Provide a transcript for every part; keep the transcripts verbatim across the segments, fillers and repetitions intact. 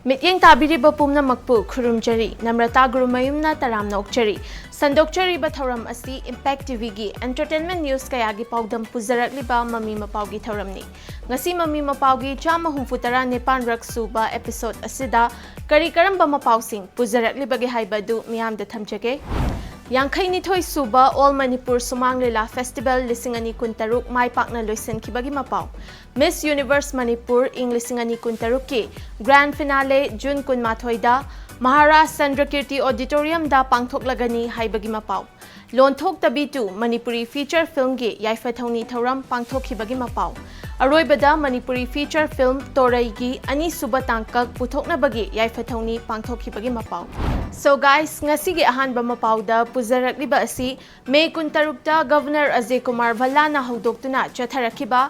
ꯃꯤꯠꯌꯦꯡ ꯇꯥꯕꯤꯔꯤꯕ ꯄꯨꯝꯅꯃꯛꯄꯨ ꯈꯨꯔꯨꯝꯖꯔꯤ꯫ ꯅꯝꯔꯇꯥ ꯒꯨꯔꯨꯃꯌꯨꯝꯅ ꯇꯔꯥꯝꯅ ꯑꯣꯛꯆꯔꯤ꯫ ꯁꯟꯗꯣꯛꯆꯔꯤꯕ ꯊꯧꯔꯝ ꯑꯁꯤ Impact ꯇꯤꯚꯤꯒꯤ entertainment news ꯀꯌꯥꯒꯤ ꯄꯥꯎꯗꯝ ꯄꯨꯖꯔꯛꯂꯤꯕ ꯃꯃꯤ ꯃꯄꯥꯎꯒꯤ ꯊꯧꯔꯝꯅꯤ꯫ ꯉꯁꯤ ꯃꯃꯤ ꯃꯄꯥꯎꯒꯤ ꯆꯥꯝꯃ ꯍꯨꯝꯐꯨ ꯇꯔꯥ ꯅꯤꯄꯥꯟ ꯔꯛ ꯁꯨꯕ episode ꯑꯁꯤꯗ ꯀꯔꯤ ꯀꯔꯝꯕ ꯃꯄꯥꯎꯁꯤꯡ ꯄꯨꯖꯔꯛꯂꯤꯕꯒꯦ ꯍꯥꯏꯕ ꯑꯗꯨ ꯃꯤꯌꯥꯝꯗ ꯊꯝꯖꯒꯦ꯫ ꯌꯥꯡꯈꯩ ꯅꯤꯊꯣꯏ ꯁꯨꯕ All Manipur ꯁꯨꯃꯥꯡ ꯂꯤꯂꯥ Festival ꯂꯤꯁꯤꯡ ꯑꯅꯤ ꯀꯨꯟꯇꯔꯨꯛ ꯃꯥꯏ ꯄꯥꯛꯅ ꯂꯣꯏꯁꯤꯟꯈꯤꯕꯒꯤ ꯃꯄꯥꯎ꯫ Miss Universe Manipur ꯏꯪ ꯂꯤꯁꯤꯡ ꯑꯅꯤ ꯀꯨꯟꯇꯔꯨꯛꯀꯤ grand finale June ꯀꯨꯟꯃꯥꯊꯣꯏꯗ ꯃꯍꯥꯔꯥꯖ ꯆꯟꯗ꯭ꯔꯀꯤꯔꯇꯤ Auditoriumꯗ ꯄꯥꯡꯊꯣꯛꯂꯒꯅꯤ ꯍꯥꯏꯕꯒꯤ ꯃꯄꯥꯎ꯫ ꯂꯣꯟꯊꯣꯛꯇꯕꯤ two Manipuri feature filmꯒꯤ ꯌꯥꯏꯐ ꯊꯧꯅꯤ ꯊꯧꯔꯝ ꯄꯥꯡꯊꯣꯛꯈꯤꯕꯒꯤ ꯃꯄꯥꯎ꯫ ꯑꯔꯣꯏꯕꯗ Manipuri feature film ꯇꯣꯔꯩꯒꯤ ꯑꯅꯤꯁꯨꯕ ꯇꯥꯡꯀꯛ ꯄꯨꯊꯣꯛꯅꯕꯒꯤ ꯌꯥꯏꯐ ꯊꯧꯅꯤ ꯄꯥꯡꯊꯣꯛꯈꯤꯕꯒꯤ ꯃꯄꯥꯎ꯫ So guys, ꯉꯁꯤꯒꯤ ꯑꯍꯥꯟꯕ ꯃꯄꯥꯎꯗ ꯄꯨꯖꯔꯛꯂꯤꯕ ꯑꯁꯤ May ꯀꯨꯟꯇꯔꯨꯛꯇ Governor ꯑꯖꯌ ꯀꯨꯃꯥꯔ ꯚꯜꯂꯥꯅ ꯍꯧꯗꯣꯛꯇꯨꯅ ꯆꯠꯊꯔꯛꯈꯤꯕ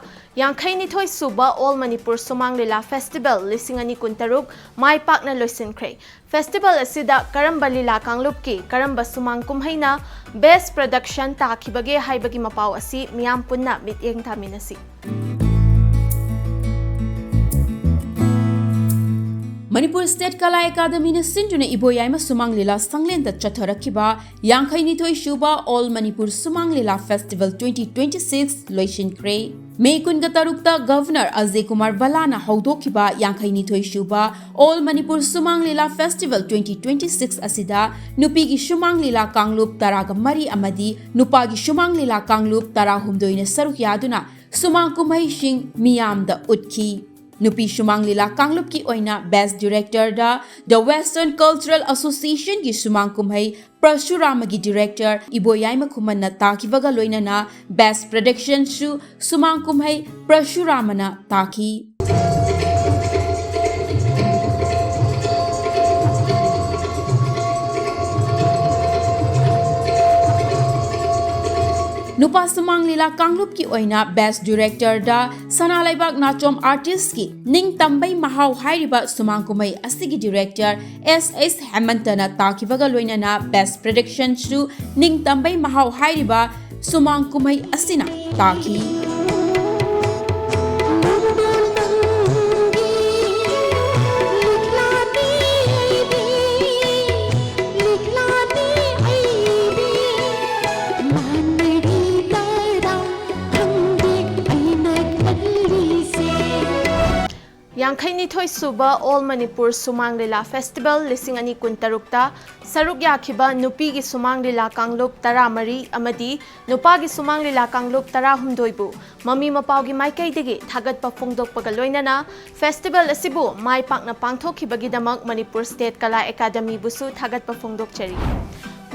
ꯌꯥꯡꯈꯩ ꯅꯤꯊꯣꯏ ꯁꯨꯕ All Manipur ꯁꯨꯃꯥꯡ ꯂꯤꯂꯥ Festival ꯂꯤꯁꯤꯡ ꯑꯅꯤ ꯀꯨꯟꯇꯔꯨꯛ ꯃꯥꯏ ꯄꯥꯛꯅ ꯂꯣꯏꯁꯤꯟꯈ꯭ꯔꯦ꯫ Festival ꯑꯁꯤꯗ ꯀꯔꯝꯕ ꯂꯤꯂꯥ ꯀꯥꯡꯂꯨꯞꯀꯤ ꯀꯔꯝꯕ ꯁꯨꯃꯥꯡ ꯀꯨꯝꯍꯩꯅ best production ꯇꯥꯈꯤꯕꯒꯦ ꯍꯥꯏꯕꯒꯤ ꯃꯄꯥꯎ ꯑꯁꯤ ꯃꯤꯌꯥꯝ ꯄꯨꯟꯅ ꯃꯤꯠꯌꯦꯡ ꯇꯥꯃꯤꯟꯅꯁꯤ꯫ ꯃꯅꯤꯄꯨꯔ State ꯀꯂꯥ ꯑꯦꯀꯥꯗꯃꯤꯅ ꯁꯤꯟꯗꯨꯅ ꯏꯕꯣꯌꯥꯏꯃ ꯁꯨꯃꯥꯡ ꯂꯤꯂꯥ ꯁꯪꯂꯦꯟꯗ ꯆꯠꯊꯔꯛꯈꯤꯕ ꯌꯥꯡꯈꯩ ꯅꯤꯊꯣꯏ ꯁꯨꯕ All Manipur ꯁꯨꯃꯥꯡ ꯂꯤꯂꯥ Festival twenty twenty six ꯂꯣꯏꯁꯤꯟꯈ꯭ꯔꯦ꯫ May ꯀꯨꯟꯒ ꯇꯔꯨꯛꯇ Governor ꯑꯖꯌ ꯀꯨꯃꯥꯔ ꯚꯜꯂꯥꯅ ꯍꯧꯗꯣꯛꯈꯤꯕ ꯌꯥꯡꯈꯩ ꯅꯤꯊꯣꯏ ꯁꯨꯕ All Manipur ꯁꯨꯃꯥꯡ ꯂꯤꯂꯥ Festival twenty twenty six ꯑꯁꯤꯗ ꯅꯨꯄꯤꯒꯤ ꯁꯨꯃꯥꯡ ꯂꯤꯂꯥ ꯀꯥꯡꯂꯨꯞ ꯇꯔꯥꯒ ꯃꯔꯤ ꯑꯃꯗꯤ ꯅꯨꯄꯥꯒꯤ ꯁꯨꯃꯥꯡ ꯂꯤꯂꯥ ꯀꯥꯡꯂꯨꯞ ꯇꯔꯥꯍꯨꯝꯗꯣꯏꯅ ꯁꯔꯨꯛ ꯌꯥꯗꯨꯅ ꯁꯨꯃꯥꯡ ꯀꯨꯝꯍꯩꯁꯤꯡ ꯃꯤꯌꯥꯝꯗ ꯎꯠꯈꯤ꯫ ꯅꯨꯄꯤ ꯁꯨꯃꯥꯡ ꯂꯤꯂꯥ ꯀꯥꯡꯂꯨꯞꯀꯤ ꯑꯣꯏꯅ Best Directorꯗ The Western Cultural Associationꯒꯤ ꯁꯨꯃꯥꯡ ꯀꯨꯝꯍꯩ ꯄ꯭ꯔꯁꯨꯔꯥꯃꯒꯤ director ꯏꯕꯣꯌꯥꯏꯃ ꯈꯨꯃꯟꯅ ꯇꯥꯈꯤꯕꯒ ꯂꯣꯏꯅꯅ Best Productionꯁꯨ ꯁꯨꯃꯥꯡ ꯀꯨꯝꯍꯩ ꯄ꯭ꯔꯁꯨꯔꯥꯃꯅ ꯇꯥꯈꯤ꯫ ꯅꯨꯄꯥ ꯁꯨꯃꯥꯡ ꯂꯤꯂꯥ ꯀꯥꯡꯂꯨꯞꯀꯤ ꯑꯣꯏꯅ Best Directorꯗ ꯁꯅꯥ ꯂꯩꯕꯥꯛ ꯅꯥꯆꯣꯝ Artistꯀꯤ ꯅꯤꯡꯇꯝꯕꯩ ꯃꯍꯥꯎ ꯍꯥꯏꯔꯤꯕ ꯁꯨꯃꯥꯡ ꯀꯨꯝꯍꯩ ꯑꯁꯤꯒꯤ director S S ꯍꯦꯃꯟꯇꯅ ꯇꯥꯈꯤꯕꯒ ꯂꯣꯏꯅꯅ Best Productionꯁꯨ ꯅꯤꯡꯇꯝꯕꯩ ꯃꯍꯥꯎ ꯍꯥꯏꯔꯤꯕ ꯁꯨꯃꯥꯡ ꯀꯨꯝꯍꯩ ꯑꯁꯤꯅ ꯇꯥꯈꯤ꯫ ꯌꯥꯡꯈꯩꯅꯤꯊꯣꯏ ꯁꯨꯕ All Manipur ꯁꯨꯃꯥꯡ ꯂꯤꯂꯥ ꯐꯦꯁꯇꯤꯚꯦꯜ ꯂꯤꯁꯤꯡ ꯑꯅꯤ ꯀꯨꯟꯇꯔꯨꯛꯇ ꯁꯔꯨꯛ ꯌꯥꯈꯤꯕ ꯅꯨꯄꯤꯒꯤ ꯁꯨꯃꯥꯡ ꯂꯤꯂꯥ ꯀꯥꯡꯂꯨꯞ ꯇꯔꯥꯃꯔꯤ ꯑꯃꯗꯤ ꯅꯨꯄꯥꯒꯤ ꯁꯨꯃꯥꯡ ꯂꯤꯂꯥ ꯀꯥꯡꯂꯨꯞ ꯇꯔꯥꯍꯨꯝꯗꯣꯏꯕꯨ ꯃꯃꯤ ꯃꯄꯥꯎꯒꯤ ꯃꯥꯏꯀꯩꯗꯒꯤ ꯊꯥꯒꯠꯄ ꯐꯣꯡꯗꯣꯛꯄꯒ ꯂꯣꯏꯅꯅ ꯐꯦꯁꯇꯤꯚꯦꯜ ꯑꯁꯤꯕꯨ ꯃꯥꯏ ꯄꯥꯛꯅ ꯄꯥꯡꯊꯣꯛꯈꯤꯕꯒꯤꯗꯃꯛ ꯃꯅꯤꯄꯨꯔ ꯁ꯭ꯇꯦꯠ ꯀꯂꯥ ꯑꯦꯀꯥꯗꯃꯤꯕꯨꯁꯨ ꯊꯥꯒꯠꯄ ꯐꯣꯡꯗꯣꯛꯆꯔꯤ꯫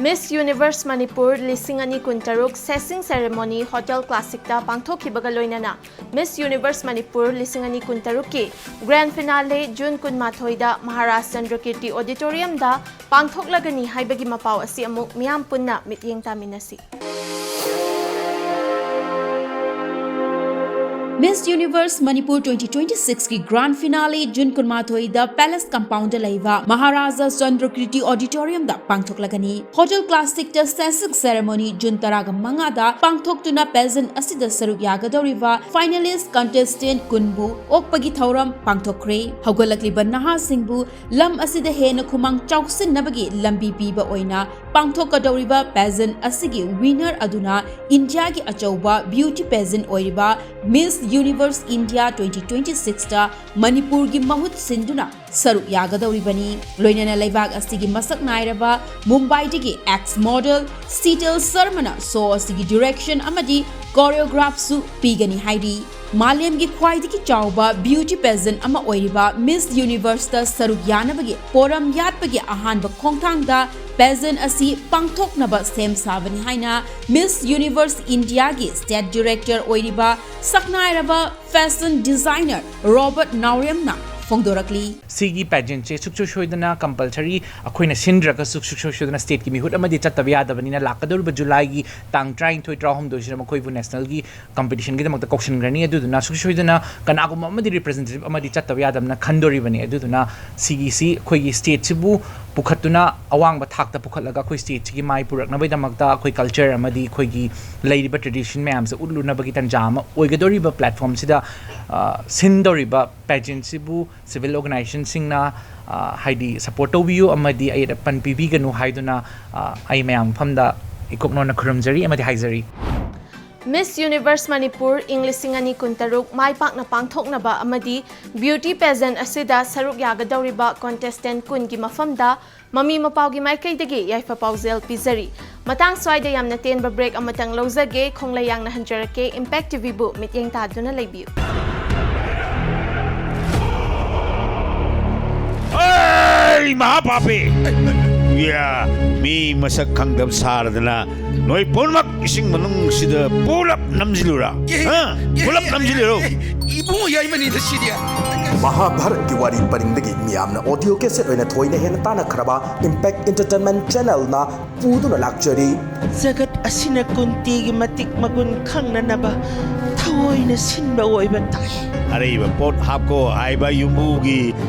Miss Universe Manipur ꯂꯤꯁꯤꯡ ꯑꯅꯤ ꯀꯨꯟꯇꯔꯨꯛ ꯁꯦꯁꯤꯡ ꯁꯦꯔꯦꯃꯣꯅꯤ ꯍꯣꯇꯦꯜ ꯀ꯭ꯂꯥꯁꯤꯛꯇ ꯄꯥꯡꯊꯣꯛꯈꯤꯕꯒ ꯂꯣꯏꯅꯅ Miss Universe Manipur ꯂꯤꯁꯤꯡ ꯑꯅꯤ ꯀꯨꯟꯇꯔꯨꯛꯀꯤ ꯒ꯭ꯔꯥꯟ ꯐꯤꯅꯥꯂꯦ ꯖꯨꯟ ꯀꯨꯟꯃꯥꯊꯣꯏꯗ ꯃꯍꯥꯔꯥꯖ ꯆꯟꯗ꯭ꯔꯀꯤꯔꯇꯤ ꯑꯣꯗꯤꯇꯣꯔꯤꯌꯝꯗ ꯄꯥꯡꯊꯣꯛꯂꯒꯅꯤ ꯍꯥꯏꯕꯒꯤ ꯃꯄꯥꯎ ꯑꯁꯤ ꯑꯃꯨꯛ ꯃꯤꯌꯥꯝ ꯄꯨꯟꯅ ꯃꯤꯠꯌꯦꯡ ꯇꯥꯃꯤꯟꯅꯁꯤ꯫ Miss Universe Manipur twenty twenty-six ꯀꯤ ꯒ꯭ꯔꯥꯟ ꯐꯤꯅꯥꯂꯦ ꯖꯨꯟ ꯀꯨꯟꯃꯥꯊꯣꯏꯗ ꯄꯦꯂꯦꯁ ꯀꯝꯄꯥꯎꯟꯗ ꯂꯩꯕ ꯃꯍꯥꯔꯥꯖꯥ ꯆꯟꯗ꯭ꯔꯀꯤꯔꯇꯤ ꯑꯣꯗꯤꯇꯣꯔꯤꯌꯝꯗ ꯄꯥꯡꯊꯣꯛꯂꯒꯅꯤ꯫ ꯍꯣꯇꯦꯜ ꯀ꯭ꯂꯥꯁꯤꯛꯇ ꯁꯦꯁꯤꯡ ꯁꯦꯔꯦꯃꯣꯅꯤ ꯖꯨꯟ ꯇꯔꯥꯒ ꯃꯉꯥꯗ ꯄꯥꯡꯊꯣꯛꯇꯨꯅ ꯄꯦꯖꯦꯟ ꯑꯁꯤꯗ ꯁꯔꯨꯛ ꯌꯥꯒꯗꯧꯔꯤꯕ ꯐꯥꯏꯅꯦꯂꯤꯁ ꯀꯟꯇꯦꯁꯇꯦꯟꯠ ꯀꯨꯟꯕꯨ ꯑꯣꯛꯄꯒꯤ ꯊꯧꯔꯝ ꯄꯥꯡꯊꯣꯛꯈ꯭ꯔꯦ꯫ ꯍꯧꯒꯠꯂꯛꯂꯤꯕ ꯅꯍꯥꯁꯤꯡꯕꯨ ꯂꯝ ꯑꯁꯤꯗ ꯍꯦꯟꯅ ꯈꯨꯃꯥꯡ ꯆꯥꯎꯁꯤꯟꯅꯕꯒꯤ ꯂꯝꯕꯤ ꯄꯤꯕ ꯑꯣꯏꯅ ꯄꯥꯡꯊꯣꯛꯀꯗꯧꯔꯤꯕ ꯄꯦꯖꯦꯟ ꯑꯁꯤꯒꯤ ꯋꯤꯅꯔ ꯑꯗꯨꯅ ꯏꯟꯗꯤꯌꯥꯒꯤ ꯑꯆꯧꯕ ꯕ꯭ꯌꯨꯇꯤ ꯄꯦꯖꯦꯟ ꯑꯣꯏꯔꯤꯕ Miss Universe India twenty twenty-six ꯇ ꯃꯅꯤꯄꯨꯔꯒꯤ ꯃꯍꯨꯠ ꯁꯤꯟꯗꯨꯅ ꯁꯔꯨꯛ ꯌꯥꯒꯗꯧꯔꯤꯕꯅꯤ꯫ ꯂꯣꯏꯅꯅ ꯂꯩꯕꯥꯛ ꯑꯁꯤꯒꯤ ꯃꯁꯛ ꯅꯥꯏꯔꯕ ꯃꯨꯝꯕꯥꯏꯗꯒꯤ ꯑꯦꯛꯁ ꯃꯣꯗꯦꯜ ꯁꯤꯇꯜ ꯁꯔꯃꯅ ꯁꯣ ꯑꯁꯤꯒꯤ ꯗꯤꯔꯦꯛꯁꯟ ꯑꯃꯗꯤ ꯀꯣꯔꯤꯌꯣꯒ꯭ꯔꯥꯐꯁꯨ ꯄꯤꯒꯅꯤ ꯍꯥꯏꯔꯤ꯫ ꯃꯥꯂꯦꯝꯒꯤ ꯈ꯭ꯋꯥꯏꯗꯒꯤ ꯆꯥꯎꯕ ꯕ꯭ꯌꯨꯇꯤ ꯄꯦꯖꯦꯟ ꯑꯃ ꯑꯣꯏꯔꯤꯕ ꯃꯤꯁ ꯌꯨꯅꯤꯚꯔꯁꯇ ꯁꯔꯨꯛ ꯌꯥꯅꯕꯒꯤ ꯄꯣꯔꯝ ꯌꯥꯠꯄꯒꯤ ꯑꯍꯥꯟꯕ ꯈꯣꯡꯊꯥꯡꯗ ꯄꯦꯖꯦꯟ ꯑꯁꯤ ꯄꯥꯡꯊꯣꯛꯅꯕ ꯁꯦꯝ ꯁꯥꯕꯅꯤ ꯍꯥꯏꯅ ꯃꯤꯁ ꯌꯨꯅꯤꯚꯔꯁ ꯏꯟꯗꯤꯌꯥꯒꯤ ꯁ꯭ꯇꯦꯠ ꯗꯤꯔꯦꯛꯇꯔ ꯑꯣꯏꯔꯤꯕ ꯁꯛꯅꯥꯏꯔꯕ ꯐꯦꯁꯟ ꯗꯤꯖꯥꯏꯅꯔ ꯔꯣꯕꯔꯠ ꯅꯥꯎꯔꯦꯝꯅ ꯐꯣꯡꯗꯣꯔꯛꯂꯤ꯫ ꯁꯤꯒꯤ ꯄꯦꯖꯦꯟꯁꯦ ꯁꯨꯡꯁꯣꯏ ꯁꯣꯏꯗꯅ ꯀꯝꯄꯜꯁꯔꯤ ꯑꯩꯈꯣꯏꯅ ꯁꯤꯟꯗ꯭ꯔꯒꯁꯨ ꯁꯨꯡꯁꯣꯏ ꯁꯣꯏꯗꯅ ꯁ꯭ꯇꯦꯠꯀꯤ ꯃꯤꯍꯨꯠ ꯑꯃꯗꯤ ꯆꯠꯇꯕ ꯌꯥꯗꯕꯅꯤꯅ ꯂꯥꯛꯀꯗꯧꯔꯤꯕ ꯖꯨꯂꯥꯏꯒꯤ ꯇꯥꯡ ꯇꯔꯥꯅꯤꯊꯣꯏ, ꯇꯔꯥꯍꯨꯝꯗꯣꯏꯁꯤꯗ ꯃꯈꯣꯏꯕꯨ ꯅꯦꯁꯅꯦꯜꯒꯤ ꯀꯝꯄꯤꯇꯤꯁꯟꯒꯤꯗꯃꯛꯇ ꯀꯧꯁꯤꯟꯈ꯭ꯔꯅꯤ꯫ ꯑꯗꯨꯗꯨꯅ ꯁꯨꯡꯁꯣꯏ ꯁꯣꯏꯗꯅ ꯀꯅꯥꯒꯨꯝꯕ ꯑꯃꯗꯤ ꯔꯤꯄ꯭ꯔꯖꯦꯟꯇꯦꯇꯤꯚ ꯑꯃꯗꯤ ꯆꯠꯇꯕ ꯌꯥꯗꯕꯅ ꯈꯟꯗꯣꯔꯤꯕꯅꯤ꯫ ꯑꯗꯨꯗꯨꯅ ꯁꯤꯒꯤꯁꯤ ꯑꯩꯈꯣꯏꯒꯤ ꯁ꯭ꯇꯦꯠꯁꯤꯕꯨ ꯄꯨꯈꯠꯇꯨꯅ ꯑꯋꯥꯡꯕ ꯊꯥꯛꯇ ꯄꯨꯈꯠꯂꯒ ꯑꯩꯈꯣꯏ ꯁ꯭ꯇꯦꯠꯁꯤꯒꯤ ꯃꯥꯏ ꯄꯨꯔꯛꯅꯕꯒꯤꯗꯃꯛꯇ ꯑꯩꯈꯣꯏ ꯀꯜꯆꯔ ꯑꯃꯗꯤ ꯑꯩꯈꯣꯏꯒꯤ ꯂꯩꯔꯤꯕ ꯇ꯭ꯔꯦꯗꯤꯁꯟ ꯃꯌꯥꯝꯁꯦ ꯎꯠꯂꯨꯅꯕꯒꯤ ꯇꯥꯟꯖꯥ ꯑꯃ ꯑꯣꯏꯒꯗꯧꯔꯤꯕ ꯄ꯭ꯂꯦꯠꯐꯣꯝꯁꯤꯗ, ꯑ, ꯁꯤꯟꯗꯧꯔꯤꯕ ꯄꯦꯖꯦꯟꯁꯤꯕꯨ ꯁꯤꯚꯤꯜ ꯑꯣꯔꯒꯅꯥꯏꯖꯦꯁꯟꯁꯤꯡꯅ, ꯑ, ꯍꯥꯏꯗꯤ, ꯁꯄꯣꯔꯠ ꯇꯧꯕꯤꯌꯨ ꯑꯃꯗꯤ ꯑꯌꯦꯠ ꯑꯄꯟ ꯄꯤꯕꯤꯒꯅꯨ ꯍꯥꯏꯗꯨꯅ, ꯑ, ꯑꯩ ꯃꯌꯥꯝ ꯃꯐꯝꯗ ꯏꯀꯨꯞ ꯅꯣꯟꯅ ꯈꯨꯔꯨꯝꯖꯔꯤ ꯑꯃꯗꯤ ꯍꯥꯏꯖꯔꯤ꯫ Miss Universe Manipur ꯏꯪ ꯂꯤꯁꯤꯡ ꯑꯅꯤ ꯀꯨꯟꯇꯔꯨꯛ ꯃꯥꯏ ꯄꯥꯛꯅ ꯄꯥꯡꯊꯣꯛꯅꯕ ꯑꯃꯗꯤ beauty pageant ꯑꯁꯤꯗ ꯁꯔꯨꯛ ꯌꯥꯒꯗꯧꯔꯤꯕ contestant ꯀꯨꯟꯒꯤ ꯃꯐꯝꯗ ꯃꯃꯤ ꯃꯄꯥꯎꯒꯤ ꯃꯥꯏꯀꯩꯗꯒꯤ ꯌꯥꯏꯐ ꯄꯥꯎꯖꯦꯜ ꯄꯤꯖꯔꯤ꯫ ꯃꯇꯥꯡ ꯁ꯭ꯋꯥꯏꯗ ꯌꯥꯝꯅ ꯇꯦꯟꯕ break ꯑꯃꯇꯪ ꯂꯧꯖꯒꯦ꯫ ꯈꯣꯡꯂꯩ ꯌꯥꯡꯅ ꯍꯟꯖꯔꯛꯀꯦ꯫ Impact TVꯕꯨ ꯃꯤꯠꯌꯦꯡ ꯇꯥꯗꯨꯅ ꯂꯩꯕꯤꯌꯨ꯫ ꯑꯩ ꯃꯍꯥꯄꯥꯄꯤ! ꯌꯥ, ꯃꯤ ꯃꯁꯛ ꯈꯪꯗꯕ ꯁꯥꯔꯗꯅ ꯅꯣꯏ ꯄꯨꯝꯅꯃꯛ ꯏꯁꯤꯡ ꯃꯅꯨꯡꯁꯤꯗ ꯄꯨꯂꯞ ꯅꯝꯁꯤꯜꯂꯨꯔꯥ? ꯍꯥ? ꯄꯨꯂꯞ ꯅꯝꯁꯤꯜꯂꯨꯔꯣ? ꯏꯕꯨꯡꯉꯣ ꯌꯥꯏꯃꯅꯤꯗ ꯁꯤꯗꯤ꯫ ꯃꯍꯥꯚꯥꯔꯠꯀꯤ ꯋꯥꯔꯤ ꯄꯔꯤꯡꯗꯒꯤ ꯃꯤꯌꯥꯝꯅ audio cassette ꯑꯣꯏꯅ ꯊꯣꯏꯅ ꯍꯦꯟꯅ ꯇꯥꯟꯅꯈ꯭ꯔꯕ Impact Entertainment Channelꯅ ꯄꯨꯗꯨꯅ ꯂꯥꯛꯆꯔꯤ꯫ ꯖꯒꯠ ꯑꯁꯤꯅ ꯀꯨꯟꯇꯤꯒꯤ ꯃꯇꯤꯛ ꯃꯒꯨꯟ ꯈꯪꯅꯅꯕ ꯊꯑꯣꯏꯅ ꯁꯤꯟꯕ ꯑꯣꯏꯕ ꯇꯥꯏ꯫ ꯑꯔꯩꯕ ꯄꯣꯠ ꯍꯥꯞꯀꯣ ꯍꯥꯏꯕ ꯌꯨꯝꯕꯨꯒꯤ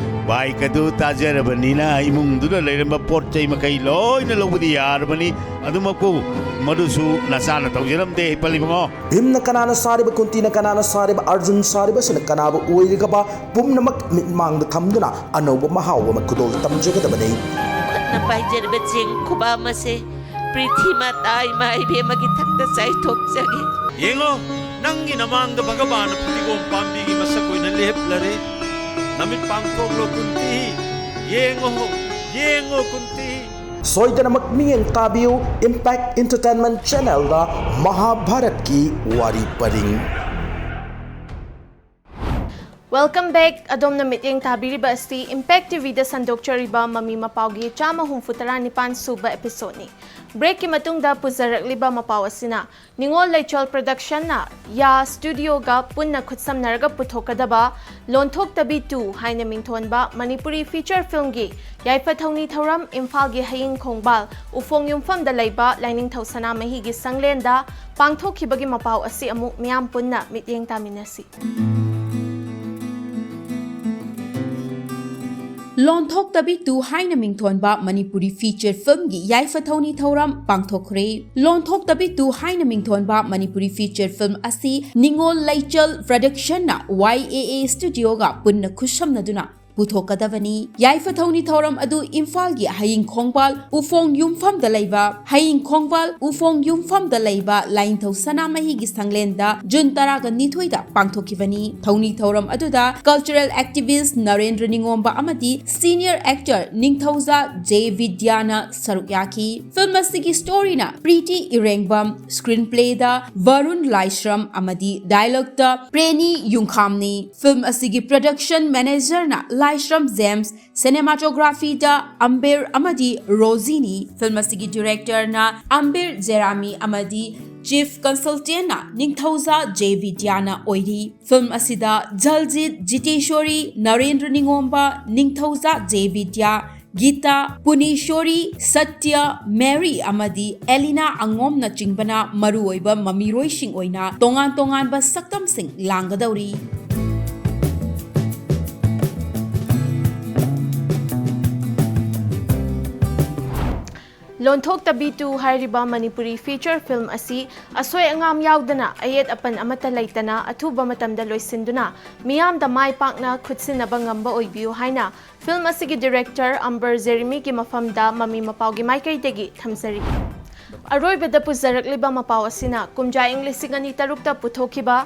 bike ꯑꯗꯨ ꯇꯥꯖꯔꯕꯅꯤꯅ ꯏꯃꯨꯡꯗꯨꯗ ꯂꯩꯔꯝꯕ ꯄꯣꯠ ꯆꯩ ꯃꯈꯩ ꯂꯣꯏꯅ ꯂꯧꯕꯗꯤ ꯌꯥꯔꯕꯅꯤ꯫ ꯑꯗꯨꯃꯛꯄꯨ ꯃꯗꯨꯁꯨ ꯅꯆꯥꯅ ꯇꯧꯖꯔꯝꯗꯦ, ꯍꯤꯞꯄꯜ ꯏꯕꯨꯡꯉꯣ꯫ ꯚꯤꯝꯅ ꯀꯅꯥꯅ ꯁꯥꯔꯤꯕ, ꯀꯨꯟꯇꯤꯅ ꯀꯅꯥꯅ ꯁꯥꯔꯤꯕ, ꯑꯔꯖꯨꯟ ꯁꯥꯔꯤꯕꯁꯤꯅ ꯀꯅꯥꯕꯨ ꯑꯣꯏꯔꯤꯒꯕ ꯄꯨꯝꯅꯃꯛ ꯃꯤꯠꯃꯥꯡꯗ ꯊꯝꯗꯨꯅ ꯑꯅꯧꯕ ꯃꯍꯥꯎ ꯑꯃ ꯈꯨꯗꯣꯜ ꯇꯝꯖꯒꯗꯕꯅꯤ꯫ ꯈꯨꯠꯅ ꯄꯥꯏꯖꯔꯤꯕ ꯆꯦꯡ ꯈꯨꯕꯥꯝ ꯑꯁꯦ ꯄ꯭ꯔꯤꯊꯤ ꯃꯥꯇꯥ ꯏꯃꯥ ꯏꯕꯦꯝꯃꯒꯤ ꯊꯛꯇ ꯆꯥꯏꯊꯣꯛꯆꯒꯦ꯫ ꯌꯦꯡꯉꯣ, ꯅꯪꯒꯤ ꯅꯃꯥꯡꯗ ꯚꯒꯕꯥꯟꯅ ꯐꯗꯤꯒꯣꯝ ꯄꯥꯝꯕꯤꯒꯤ ꯃꯁꯛ ꯑꯣꯏꯅ ꯂꯦꯞꯂꯔꯦ꯫ ꯅꯃꯤꯠ ꯄꯥꯡꯊꯣꯛꯂꯣ ꯀꯨꯟꯇꯤ, ꯌꯦꯡꯉꯣ, ꯌꯦꯡꯉꯣ ꯀꯨꯟꯇꯤ꯫ ꯁꯣꯏꯗꯅꯃꯛ ꯃꯤꯠꯌꯦꯡ ꯇꯥꯕꯤꯌꯨ Impact Entertainment Channelꯗ ꯃꯍꯥꯚꯥꯔꯠꯀꯤ ꯋꯥꯔꯤ ꯄꯔꯤꯡ꯫ Welcome back꯫ ꯑꯗꯣꯝꯅ ꯃꯤꯠꯌꯦꯡ ꯇꯥꯕꯤꯔꯤꯕ ꯑꯁꯤ Impact TVꯗ ꯁꯟꯗꯣꯛꯆꯔꯤꯕ ꯃꯃꯤ ꯃꯄꯥꯎꯒꯤ ꯆꯥꯝꯃ ꯍꯨꯝꯐꯨ ꯇꯔꯥꯅꯤꯄꯥꯟ ꯁꯨꯕ episodeꯅꯤ꯫ Breakꯀꯤ ꯃꯇꯨꯡꯗ ꯄꯨꯖꯔꯛꯂꯤꯕ ꯃꯄꯥꯎ ꯑꯁꯤꯅ ꯅꯤꯉꯣꯜ ꯂꯩꯆꯣꯜ Productionꯅ ꯌꯥ Studioꯒ ꯄꯨꯟꯅ ꯈꯨꯠꯁꯝꯅꯔꯒ ꯄꯨꯊꯣꯛꯀꯗꯕ ꯂꯣꯟꯊꯣꯛꯇꯕꯤ two ꯍꯥꯏꯅ ꯃꯤꯡꯊꯣꯟꯕ ꯃꯅꯤꯄꯨꯔꯤ feature filmꯒꯤ ꯌꯥꯏꯐ ꯊꯧꯅꯤ ꯊꯧꯔꯝ ꯏꯝꯐꯥꯜꯒꯤ ꯍꯌꯤꯡ ꯈꯣꯡꯕꯥꯜ ꯎꯐꯣꯡ ꯌꯨꯝꯐꯝꯗ ꯂꯩꯕ ꯂꯥꯏꯅꯤꯡꯊꯧ ꯁꯅꯥꯃꯍꯤꯒꯤ ꯁꯪꯂꯦꯟꯗ ꯄꯥꯡꯊꯣꯛꯈꯤꯕꯒꯤ ꯃꯄꯥꯎ ꯑꯁꯤ ꯑꯃꯨꯛ ꯃꯤꯌꯥꯝ ꯄꯨꯟꯅ ꯃꯤꯠꯌꯦꯡ ꯇꯥꯃꯤꯟꯅꯁꯤ꯫ ꯂꯣꯟꯊꯣꯛꯇꯕꯤ two ꯍꯥꯏꯅ ꯃꯤꯡꯊꯣꯟꯕ ꯃꯅꯤꯄꯨꯔꯤ feature filmꯒꯤ ꯌꯥꯏꯐ ꯊꯧꯅꯤ ꯊꯧꯔꯝ ꯄꯥꯡꯊꯣꯛꯈ꯭ꯔꯦ꯫ ꯂꯣꯟꯊꯣꯛꯇꯕꯤ two ꯍꯥꯏꯅ ꯃꯤꯡꯊꯣꯟꯕ ꯃꯅꯤꯄꯨꯔꯤ feature film ꯑꯁꯤ ꯅꯤꯉꯣꯜ ꯂꯩꯆꯣꯜ Productionꯅ YAA Studioꯒ ꯄꯨꯟꯅ ꯈꯨꯠꯁꯝꯅꯗꯨꯅ ꯄꯨꯊꯣꯛꯀꯗꯕꯅꯤ꯫ ꯌꯥꯏꯐ ꯊꯧꯅꯤ ꯊꯧꯔꯝ ꯑꯗꯨ ꯏꯝꯐꯥꯜꯒꯤ ꯍꯌꯤꯡ ꯈꯣꯡꯕꯥꯜ ꯎꯐꯣꯡ ꯌꯨꯝꯐꯝꯗ ꯂꯩꯕ, ꯍꯌꯤꯡ ꯈꯣꯡꯕꯥꯜ ꯎꯐꯣꯡ ꯌꯨꯝꯐꯝꯗ ꯂꯩꯕ ꯂꯥꯏꯅꯤꯡꯊꯧ ꯁꯅꯥꯃꯍꯤꯒꯤ ꯁꯪꯂꯦꯟꯗ ꯖꯨꯟ ꯇꯔꯥꯒ ꯅꯤꯊꯣꯏꯗ ꯄꯥꯡꯊꯣꯛꯈꯤꯕꯅꯤ꯫ ꯊꯧꯅꯤ ꯊꯧꯔꯝ ꯑꯗꯨꯗ cultural activist ꯅꯔꯦꯟꯗ꯭ꯔ ꯅꯤꯉꯣꯝꯕ ꯑꯃꯗꯤ senior actor ꯅꯤꯡꯊꯧꯖꯥ ꯖꯦ ꯕꯤꯗ꯭ꯌꯥꯅ ꯁꯔꯨꯛ ꯌꯥꯈꯤ꯫ ꯐꯤꯜꯝ ꯑꯁꯤꯒꯤ storyꯅ ꯄ꯭ꯔꯤꯇꯤ ꯏꯔꯦꯡꯕꯝ, screenplayꯗ ꯚꯔꯨꯟ ꯂꯥꯏꯁ꯭ꯔꯝ ꯑꯃꯗꯤ dialogueꯇ ꯄ꯭ꯔꯦꯅꯤ ꯌꯨꯡꯈꯥꯝꯅꯤ꯫ ꯐꯤꯜꯝ ꯑꯁꯤꯒꯤ production managerꯅ ꯂꯥꯏꯁ꯭ꯔꯝ ꯖꯦꯝꯁ, cinematographyꯗ ꯑꯝꯕꯤꯔ ꯑꯃꯗꯤ ꯔꯣꯖꯤꯅꯤ꯫ ꯐꯤꯜꯝ ꯑꯁꯤꯒꯤ directorꯅ ꯑꯝꯕꯤꯔ ꯖꯦꯔꯥꯃꯤ ꯑꯃꯗꯤ chief consultantꯅ ꯅꯤꯡꯊꯧꯖꯥ ꯖꯦ ꯕꯤꯗ꯭ꯌꯥꯅ ꯑꯣꯏꯔꯤ꯫ ꯐꯤꯜꯝ ꯑꯁꯤꯗ ꯖꯜꯖꯤꯠ, ꯖꯤꯇꯦꯁꯣꯔꯤ, ꯅꯔꯦꯟꯗ꯭ꯔ ꯅꯤꯉꯣꯝꯕ, ꯅꯤꯡꯊꯧꯖꯥ ꯖꯦ ꯕꯤꯗ꯭ꯌꯥ, ꯒꯤꯇꯥ, ꯄꯨꯅꯦꯁꯣꯔꯤ, ꯁꯇ꯭ꯌ, ꯃꯦꯔꯤ ꯑꯃꯗꯤ ꯑꯦꯂꯤꯅꯥ ꯑꯉꯣꯝꯅꯆꯤꯡꯕꯅ ꯃꯔꯨꯑꯣꯏꯕ ꯃꯃꯤꯔꯣꯏꯁꯤꯡ ꯑꯣꯏꯅ ꯇꯣꯉꯥꯟ ꯇꯣꯉꯥꯟꯕ ꯁꯛꯇꯝꯁꯤꯡ ꯂꯥꯡꯒꯗꯧꯔꯤ꯫ ꯂꯣꯟꯊꯣꯛꯇꯕꯤ ꯇꯨ ꯍꯥꯏꯔꯤꯕ ꯃꯅꯤꯄꯨꯔꯤ feature film ꯑꯁꯤ ꯑꯁꯣꯏ ꯑꯉꯥꯝ ꯌꯥꯎꯗꯅ ꯑꯌꯦꯠ ꯑꯄꯟ ꯑꯃꯠꯇ ꯂꯩꯇꯅ ꯑꯊꯨꯕ ꯃꯇꯝꯗ ꯂꯣꯏꯁꯤꯟꯗꯨꯅ ꯃꯤꯌꯥꯝꯗ ꯃꯥꯏ ꯄꯥꯛꯅ ꯈꯨꯠꯁꯤꯟꯅꯕ ꯉꯝꯕ ꯑꯣꯏꯕꯤꯌꯨ ꯍꯥꯏꯅ film ꯑꯁꯤꯒꯤ director ꯑꯝꯕꯔ ꯖꯦꯔꯤꯃꯤꯒꯤ ꯃꯐꯝꯗ ꯃꯃꯤ ꯃꯄꯥꯎꯒꯤ ꯃꯥꯏꯀꯩꯗꯒꯤ ꯊꯝꯖꯔꯤ꯫ ꯑꯔꯣꯏꯕꯗ ꯄꯨꯖꯔꯛꯂꯤꯕ ꯃꯄꯥꯎ ꯑꯁꯤꯅ ꯀꯨꯝꯖꯥ ꯏꯪ ꯂꯤꯁꯤꯡ ꯑꯅꯤ ꯇꯔꯨꯛꯇ ꯄꯨꯊꯣꯛꯈꯤꯕ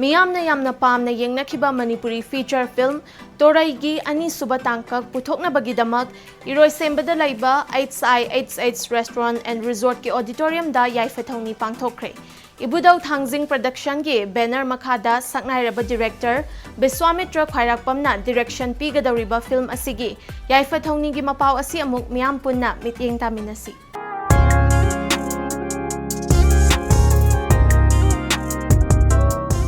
ꯃꯤꯌꯥꯝꯅ ꯌꯥꯝꯅ ꯄꯥꯝꯅ ꯌꯦꯡꯅꯈꯤꯕ ꯃꯅꯤꯄꯨꯔꯤ feature film ꯇꯣꯔꯩꯒꯤ ꯑꯅꯤꯁꯨꯕ ꯇꯥꯡꯀꯛ ꯄꯨꯊꯣꯛꯅꯕꯒꯤꯗꯃꯛ ꯏꯔꯣꯏꯁꯦꯝꯕꯗ ꯂꯩꯕ H I H H Restaurant and Resortꯀꯤ auditoriumꯗ ꯌꯥꯏꯐ ꯊꯧꯅꯤ ꯄꯥꯡꯊꯣꯛꯈ꯭ꯔꯦ꯫ ꯏꯕꯨꯙꯧ ꯊꯥꯡꯖꯤꯡ Productionꯒꯤ banner ꯃꯈꯥꯗ ꯁꯛꯅꯥꯏꯔꯕ director ꯕꯤꯁ꯭ꯋꯥꯃꯤꯇ꯭ꯔ ꯈ꯭ꯋꯥꯏꯔꯥꯛꯄꯝꯅ direction ꯄꯤꯒꯗꯧꯔꯤꯕ film ꯑꯁꯤꯒꯤ ꯌꯥꯏꯐ ꯊꯧꯅꯤꯒꯤ ꯃꯄꯥꯎ ꯑꯁꯤ ꯑꯃꯨꯛ ꯃꯤꯌꯥꯝ ꯄꯨꯟꯅ ꯃꯤꯠꯌꯦꯡ ꯇꯥꯃꯤꯟꯅꯁꯤ꯫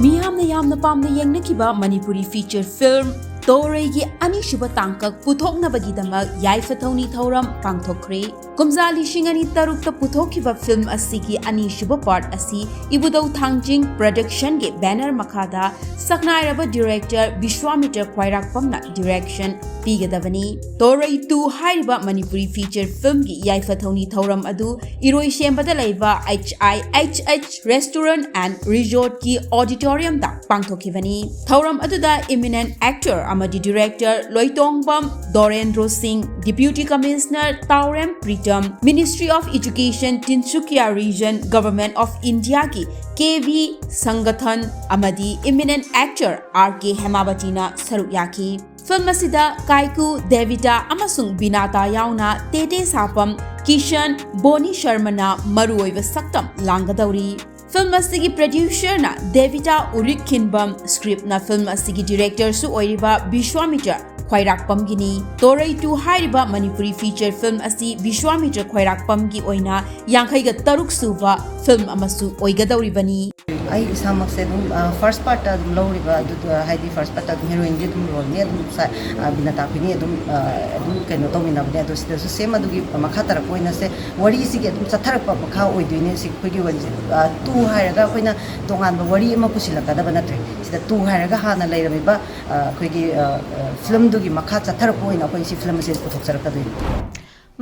ꯃꯤꯌꯥꯝꯅ ꯌꯥꯝꯅ ꯄꯥꯝꯅ ꯌꯦꯡꯅꯈꯤꯕ ꯃꯅꯤꯄꯨꯔꯤ feature film ꯇꯣꯔꯩꯒꯤ ꯑꯅꯤꯁꯨꯕ ꯇꯥꯡꯀꯛ ꯄꯨꯊꯣꯛꯅꯕꯒꯤꯗꯃꯛ ꯌꯥꯏꯐ ꯊꯧꯅꯤ ꯊꯧꯔꯝ ꯄꯥꯡꯊꯣꯛꯈ꯭ꯔꯦ꯫ ꯀꯨꯝꯖꯥ ꯂꯤꯁꯤꯡ ꯑꯅꯤ ꯇꯔꯨꯛꯇ ꯄꯨꯊꯣꯛꯈꯤꯕ film ꯑꯁꯤꯒꯤ ꯑꯅꯤꯁꯨꯕ part ꯑꯁꯤ ꯏꯕꯨꯙꯧ ꯊꯥꯡꯖꯤꯡ Productionꯒꯤ banner ꯃꯈꯥꯗ ꯁꯛꯅꯥꯏꯔꯕ director ꯕꯤꯁ꯭ꯋꯥꯃꯤꯇ꯭ꯔ ꯈ꯭ꯋꯥꯏꯔꯥꯛꯄꯝꯅ direction ꯄꯤꯒꯗꯕꯅꯤ꯫ ꯇꯣꯔꯩ ꯇꯨ ꯍꯥꯏꯔꯤꯕ ꯃꯅꯤꯄꯨꯔꯤ feature filmꯒꯤ ꯌꯥꯏꯐ ꯊꯧꯅꯤ ꯊꯧꯔꯝ ꯑꯗꯨ ꯏꯔꯣꯏꯁꯦꯝꯕꯗ ꯂꯩꯕ H I H H Restaurant and Resortꯀꯤ auditoriumꯗ ꯄꯥꯡꯊꯣꯛꯈꯤꯕꯅꯤ꯫ ꯊꯧꯔꯝ ꯑꯗꯨꯗ eminent actor ꯑꯃꯗꯤ director Loitongbam Dorendro Singh, Deputy Commissioner Taorem Pritam, Ministry of Education, Tinsukia Region, Government of Indiaꯒꯤ ꯀꯦ ꯚꯤ ꯁꯪꯒꯊꯟ ꯑꯃꯗꯤ eminent actor ꯑꯥꯔ ꯀꯦ ꯍꯦꯃꯥꯕꯇꯤꯅ ꯁꯔꯨꯛ ꯌꯥꯈꯤ꯫ ꯐꯤꯜꯝ ꯑꯁꯤꯗ ꯀꯥꯏꯀꯨ, ꯗꯦꯕꯤꯇꯥ ꯑꯃꯁꯨꯡ ꯕꯤꯅꯥꯇꯥ ꯌꯥꯎꯅ ꯇꯦꯇꯦ ꯁꯥꯄꯝ, ꯀꯤꯁꯟ, ꯕꯣꯅꯤ ꯁꯔꯃꯅ ꯃꯔꯨꯑꯣꯏꯕ ꯁꯛꯇꯝ ꯂꯥꯡꯒꯗꯧꯔꯤ꯫ ꯐꯤꯜꯝ ꯑꯁꯤꯒꯤ producerꯅ ꯗꯦꯕꯤꯇꯥ ꯎꯔꯤꯛꯈꯤꯟꯕꯝ, scriptꯅ ꯐꯤꯜꯝ ꯑꯁꯤꯒꯤ directorꯁꯨ ꯑꯣꯏꯔꯤꯕ ꯕꯤꯁ꯭ꯋꯥꯃꯤꯇ꯭ꯔ ꯈ꯭ꯋꯥꯏꯔꯥꯛꯄꯝꯒꯤꯅꯤ꯫ ꯇꯣꯔꯩ ꯇꯨ ꯍꯥꯏꯔꯤꯕ ꯃꯅꯤꯄꯨꯔꯤ feature film ꯑꯁꯤ ꯕꯤꯁ꯭ꯋꯥꯃꯤꯇ꯭ꯔ ꯈ꯭ꯋꯥꯏꯔꯥꯛꯄꯝꯒꯤ ꯑꯣꯏꯅ ꯌꯥꯡꯈꯩꯒ ꯇꯔꯨꯛ ꯁꯨꯕ film ꯑꯃꯁꯨ ꯑꯣꯏꯒꯗꯧꯔꯤꯕꯅꯤ꯫ ꯑꯩ ꯏꯁꯥꯃꯛꯁꯦ ꯑꯗꯨꯝ, ꯑ, first partꯇ ꯑꯗꯨꯝ ꯂꯧꯔꯤꯕ, ꯑꯗꯨꯗ ꯍꯥꯏꯗꯤ first partꯇ ꯑꯗꯨꯝ heroineꯗꯤ ꯑꯗꯨꯝ roleꯅꯦ, ꯑꯗꯨꯝ ꯁꯥ-, ꯑ, ꯕꯤꯅꯥꯇꯥ ꯑꯩꯈꯣꯏꯅꯤ ꯑꯗꯨꯝ, ꯑ, ꯑꯗꯨꯝ ꯀꯩꯅꯣ ꯇꯧꯃꯤꯟꯅꯕꯅꯦ꯫ ꯑꯗꯣ ꯁꯤꯗꯁꯨ same ꯑꯗꯨꯒꯤ ꯃꯈꯥ ꯇꯥꯔꯛꯄ ꯑꯣꯏꯅ ꯁꯦ ꯋꯥꯔꯤꯁꯤꯒꯤ ꯑꯗꯨꯝ ꯆꯠꯊꯔꯛꯄ ꯃꯈꯥ ꯑꯣꯏꯗꯣꯏꯅꯦ꯫ ꯁꯤ ꯑꯩꯈꯣꯏꯒꯤ ꯋꯥꯔꯤꯁꯦ, ꯑ, two ꯍꯥꯏꯔꯒ ꯑꯩꯈꯣꯏꯅ ꯇꯣꯉꯥꯟꯕ ꯋꯥꯔꯤ ꯑꯃ ꯄꯨꯁꯤꯜꯂꯛꯀꯗꯕ ꯅꯠꯇ꯭ꯔꯦ꯫ ꯁꯤꯗ two ꯍꯥꯏꯔꯒ ꯍꯥꯟꯅ ꯂꯩꯔꯝꯃꯤꯕ, ꯑ, ꯑꯩꯈꯣꯏꯒꯤ, ꯑ, ꯑ, filmꯗꯨꯒꯤ ꯃꯈꯥ ꯆꯠꯊꯔꯛꯄ ꯑꯣꯏꯅ ꯑꯩꯈꯣꯏ ꯁꯤ film ꯑꯁꯤ ꯄꯨꯊꯣꯛꯆꯔꯛꯀꯗꯣꯏꯅꯤ꯫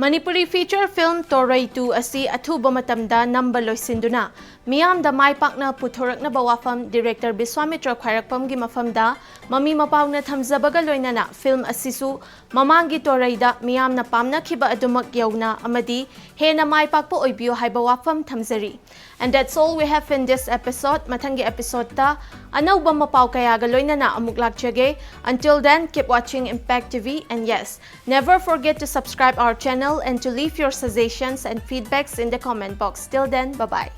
ꯃꯅꯤꯄꯨꯔꯤ feature film ꯇꯣꯔꯩ two ꯑꯁꯤ ꯑꯊꯨꯕ ꯃꯇꯝꯗ ꯅꯝꯕ ꯂꯣꯏꯁꯤꯟꯗꯨꯅ ꯃꯤꯌꯥꯝꯗ ꯃꯥꯏ ꯄꯥꯛꯅ ꯄꯨꯊꯣꯔꯛꯅꯕ ꯋꯥꯐꯝ director ꯕꯤꯁ꯭ꯋꯥꯃꯤꯇ꯭ꯔ ꯈ꯭ꯋꯥꯏꯔꯥꯛꯄꯝꯒꯤ ꯃꯐꯝꯗ ꯃꯃꯤ ꯃꯄꯥꯎꯅ ꯊꯝꯖꯕꯒ ꯂꯣꯏꯅꯅ film ꯑꯁꯤꯁꯨ ꯃꯃꯥꯡꯒꯤ ꯇꯣꯔꯩꯗ ꯃꯤꯌꯥꯝꯅ ꯄꯥꯝꯅꯈꯤꯕ ꯑꯗꯨꯃꯛ ꯌꯧꯅ ꯑꯃꯗꯤ ꯍꯦꯟꯅ ꯃꯥꯏ ꯄꯥꯛꯄ ꯑꯣꯏꯕꯤꯌꯨ ꯍꯥꯏꯕ ꯋꯥꯐꯝ ꯊꯝꯖꯔꯤ꯫ And that's all we have in this episode. ꯃꯊꯪꯒꯤ episodeꯇ ꯑꯅꯧꯕ ꯃꯄꯥꯎ ꯀꯌꯥꯒ ꯂꯣꯏꯅꯅ ꯑꯃꯨꯛ ꯂꯥꯛꯆꯒꯦ꯫ Until then, keep watching Impact T V, and yes, never forget to subscribe our channel and to leave your suggestions and feedbacks in the comment box. Till then, bye-bye.